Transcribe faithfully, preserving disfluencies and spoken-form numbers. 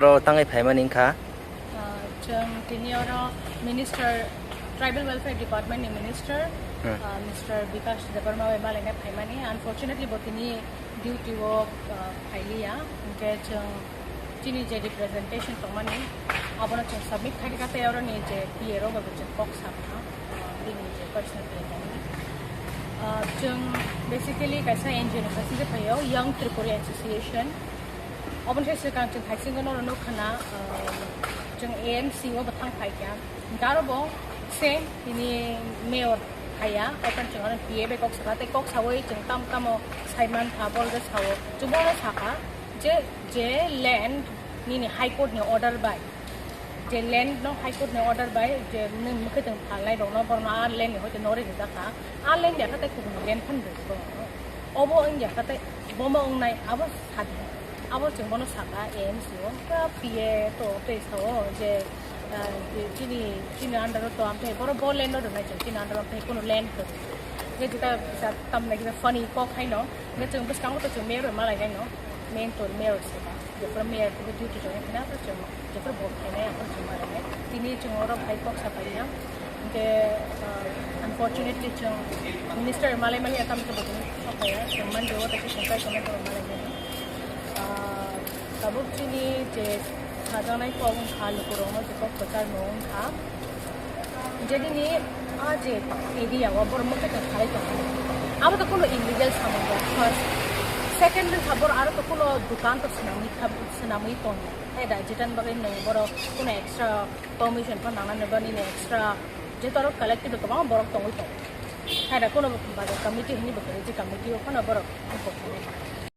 Oro tangwi phaimani wngkha. Ah, chwng tini oro Minister, Tribal Welfare Department ni Minister, Hmm. ah, Mister Bikash Debbarma bai malaina phaimani. Unfortunately, bo tini duty o, ah, phailiya. Hwnkhe chwng chini je representation tongmani, abono chwng submit khaikha tei oroni je P A rok bai bo chwng kok sakha, ah, bini je personal plan ni. Ah, chwng basically kaisa N G O ni phaisingsa phaio, Young Tripuri Association. Oboni sai swkang chwng phaisingno no nukha na, ah, chwng A M C o bo thang phaikha. Hwnkhe aro bo same tini mayor phaiya, open chwng aro P A bai kok sakha, tei kok sawi chwng tam tamo saimankha, borok je sao. Chwng bono sakha je, je land nini High Court ni order bai, je land no High Court ni order bai je nwng mwkhai tong phalnai rokno, borokno a land ni hoite no rijak kha, a land ya kha tei kubuni land phano rijak kha. Obo wngya kha tei bomo wngnai, abo sadi. Abo chwng bono sakha A M C o, ta P A to tei sao je, ah, je chini, chini under o to amtei borok bo land no rwnai chwng chini under o amtei kuno land kwrwi. Je jeta kisa tamni kisa funny kok haino, je chwng bwskango to chwng mayor bai malainai no, main to mayor se ba. Jephuru mayor khe duty choli phina, aphuru chwng jephuru vote khainai, aphuru chwng malainai. Tini chwng oro bai kok sapaina. Hwnkhe, ah, unfortunately chwng minister malai mani atam khe botani saphaya, chwng mani o ta khe sengkai sengkai malai mani. Ah, tabuk chini je sajaknai kok wngkha, lukurokno je kok kwchar no wngkha. Je nini a je area o borok mwkhai tong khalai tongo, abo to kuno illegal samung rok. First, second wngkha borok aro to kuno dukan to swnamwi kha, swnamwi tongo. Hai da, jetan bagwi nwng borok kuno extra permission pha nangnani ba nini extra je torok collective kwbangma borok tongwi tongo. Hai da, kuno bazar committee hwnwi bo kwrwi, je committee o phano borok.